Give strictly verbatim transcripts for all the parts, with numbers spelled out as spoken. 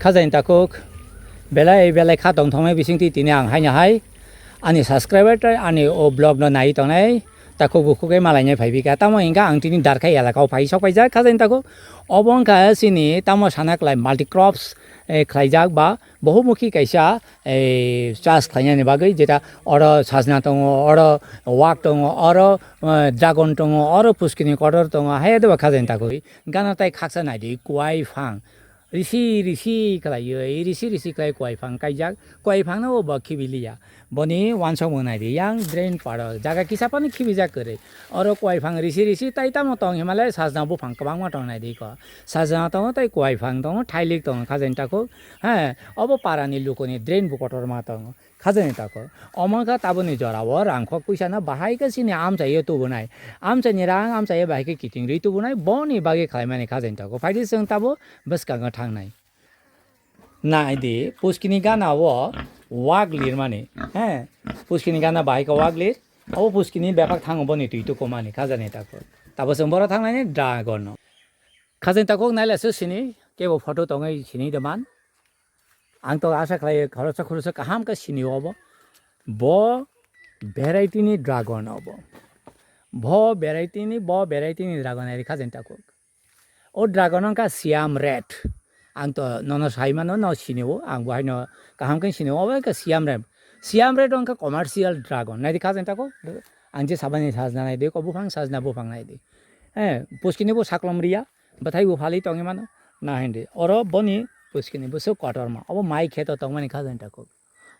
Khajani takhuk, belai belai kha tongthoknai bisingtwi tini ang haino hai ani subscriber tei ani o vlog no nai tongnai takhuk bukhuk khe malainai phai bika. Tamo hingkha ang tini Darkhai elaka o phai sok paijak khajani takhuk. Obo wngkha chini tamo sana khlai multi crops, eh, khlaijak ba bohumukhi kaisa, eh, chas khlainani bagwi, jeta oro sajna tongo, oro wak tongo, oro, eh, dragon tongo, oro puskini kotor tongo, hai ado ba khajani takhuk. Gana tai khaksa naidi kwai phang. Risi risi khlaiwi, risi risi khlai kwai phang kaijak, kwai phangno bo khibiliya. Boni wansokmung naidi, yang drain paro, jaga kisa phano khibijak kwrwi. Oro kwai phang risi risi tai tamo tong himalai sajna buphang kwbangma tong naidi ko. Sajna tongo tai kwai phang tongo, thailik tongo, khajani takhuk. He, obo parani lukuni drain bo kotorma tongo. Khajani takhuk. Omo wngkha tabukni jorao rangkhok puisano bahai khe chini amchaio tubunai. Amchaini rang amchaio bahai khe kiting rwi tubunai, boni bagwi khlaimani khajani takhuk. Phaidi chwng tabuk bwskango thangnai. Naidi, puskini gana o wak lirmani. He, puskini gana bahai khe wak lir. Obo puskini bebak thango boni twi tukumani khajani takhuk. Tabuk chwng boro thangnaini dragon no. Khajani takhuk nailaisu sini, kebo photo tongwi sini de man. Ang to asa khlai khoroksa khoroksa kaham khe sini obo. Bo variety ni dragon obo. Bo variety ni, bo variety ni dragon ari khajani takhuk. O dragon wngkha Siam Red. Ang to nono sai mano, no sini o. Ang bo haino kaham khe sini o. Obo wngkha Siam Red. Siam Red wngkha commercial dragon. Naidi khajani takhuk. Ang je sabani sajna naidi, ko buphang sajna buphang naidi. Eh, puskini bo saklom riya. Bwthai bo phalwi tongwi mano, na hindi. Oro boni puskini bwswk kotorma. Obo mai kheto tongmani khajani takhuk.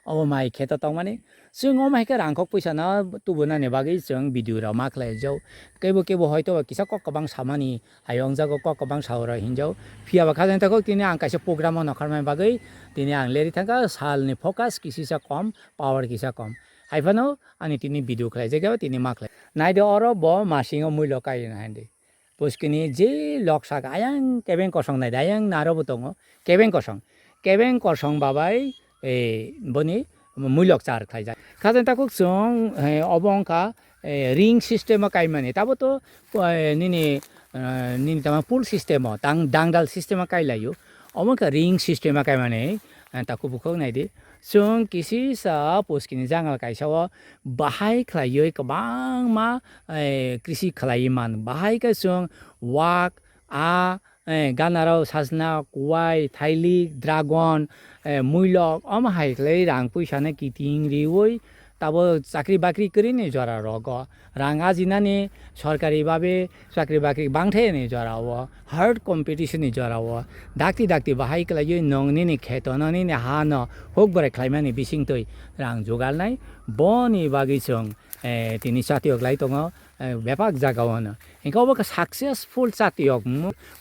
Obo mai kheto tongmani. Chwng omo hai khe rangkhok puisa no tubunani bagwi chwng video rok ma khlai jak. Kebo kebo hoito ba kisa kok kwbang samani ayong jago kok kwbang sao rok hinjak. Phiya ba khajani takhuk tini ang kaisa program o nokharmani bagwi tini ang leri thangkha salni focus kisisa kom, power kisa kom. Hai phano ani tini video khlai jak ya tini ma khlai. Naidi oro bo masingo muilo kai na hindi. Puskini je lok saka ayang kebeng kosong naidi, ayang naro bo tongo, kebeng kosong. Kebeng kosong babai, eh, boni muilok char khlaijak. Khajani takhuk chwng, eh, obo wngkha, eh, ring system o kaimani. Tabo to, eh, nini, eh, nini tama pull system o, tang dangdal system o kailaio. Omo wngkha ring system o kaimani, eh, takhuk bukhuk naidi. Chwng kisisa puskini jangal kaisa o bahai khlaiwi kwbangma, eh, krisi khlaiwi man. Bahai khe chwng wak, a, eh, ganarok, sajna, kuwai, thailik, dragon, eh, muilok, omo hai khlai rang puisano kiting riwi tabo chakri bakri kwrwini jora rogo. Rang ajinani sorkari babe chakri bakri bangthayani jorao, hard competition ni jorao, dakti dakti bahai khlaiwi nwng nini kheto no, nini ha no huk bwrwi khlaimani bisingtwi rang jugalnai, boni bagwi chwng, eh, tini chatiyok lai tongo, eh, bebak jaga o no. Hingke obo khe successful chatiyok,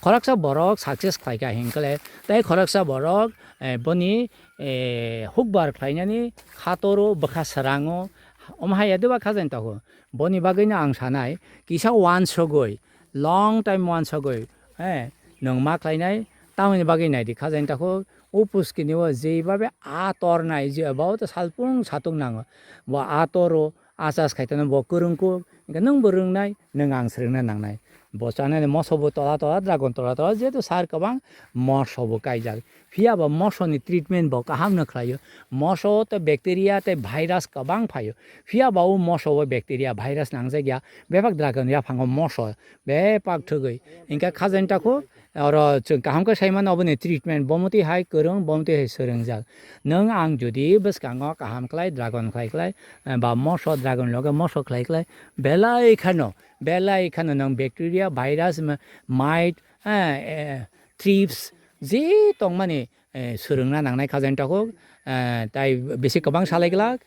khoroksa borok success khlaikha hinkhe le, tei khoroksa borok, eh, boni, eh, hukbar khlainani khatoro bwkha swrango, omo hai ya deba khajani takhuk. Boni bagwino ang sanai, kisa wansugwi, long time wansugwi, eh, nwng ma khlainai, tamoni bagwi naidi khajani takhuk, o puskini o jeibabe a tornai, je bo to salpung satung nango, bo a toro, a chas khaitano bo kwrwngkuk, hingke nwngbo rwngnai, nwng ang swrwngna nangnai. Bo chanani moso bo tola tola, dragon tola tola, jehetu sar kwbang moso bo kaijak. Phiya ba moso ni treatment bo kaham no khlaio. Moso tei bacteria tei virus kwbang phaio. Phiya ba o moso o bacteria virus nangjak ya, bebak dragon yaphango moso bebak thwgwi. Hingke khajani takhuk oro chwng kaham khe sai mano oboni treatment bo mwtwi hai kwrwng, bo mwtwi hai swrwngjak. Nwng ang jodi bwskango kaham khlai dragon khlai khlai, eh, ba moso dragon loge moso khlai khlai belai khano, belai khano nwng bacteria, virus, ma-, mite, eh, eh, thrips, je tongmani, eh, swrwngna nangnai khajani takhuk, eh, tai bisi kwbang salai glak,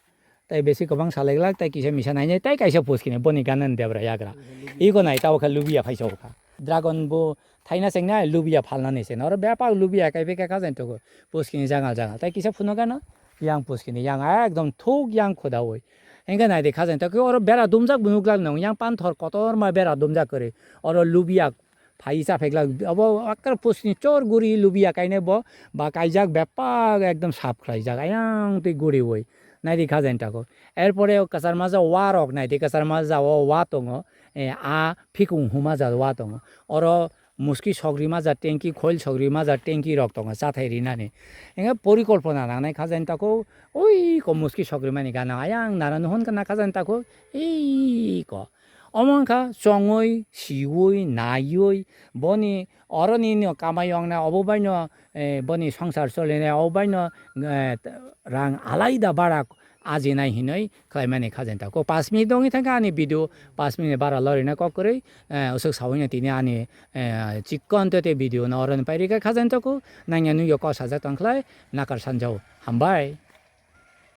tai bisi kwbang salai glak, tai kisa misa nainai, tai kaisa puskini boni ganani debra yagra. Iko nai tabo khe lubiya phaisa kha. Dragon bo thaina chengnai lubiya phalnani se. Oro bebak lubiya kai beka khajani takhuk. Puskini jangal jangal. Tai kisa phuno gana yang puskini yang ekdom thuk yang khudaui. Hingke naidi khajani takhuk oro bera dumjak bo nuklak nang yang panthor kotorma bera dumjak kwrwi. Oro lubiya phai cha pheglak obo akkar puskini chor guri lubiya kainai bo ba kaijak bebak ekdom sap khlaijak ayang twi guriui naidi khajani takhuk. Erpore o kwchar majao wa rok naidi kwchar majao wa tongo, eh, a phikung huma jat wa tongo. Oro muski sogri maja tengki, khoil sogri maja tengki rok tongo chathai rinani. Hingke porikolpona nangnai khajani tako, oi ko muski sogri mani gana ayang nara nuhon kana khajani tako, ei ko. Omo wngkha chongoi, siwoi, naiwoi, boni oroni no kamai wngnai, obo baino, eh, boni songsar solinai, obo baino, eh, rang alaida bara ajinai hinoi khlaimani khajani tako. Pash minute wngwi thangkha ani video, pash minute bara lorina kok kwrwi, eh, usuk sawino tini ani, eh, chikon tete video no oroni pairika khajani tako, nangya nukya kok sajak tongkhlai, nakar sanjao. Hambai.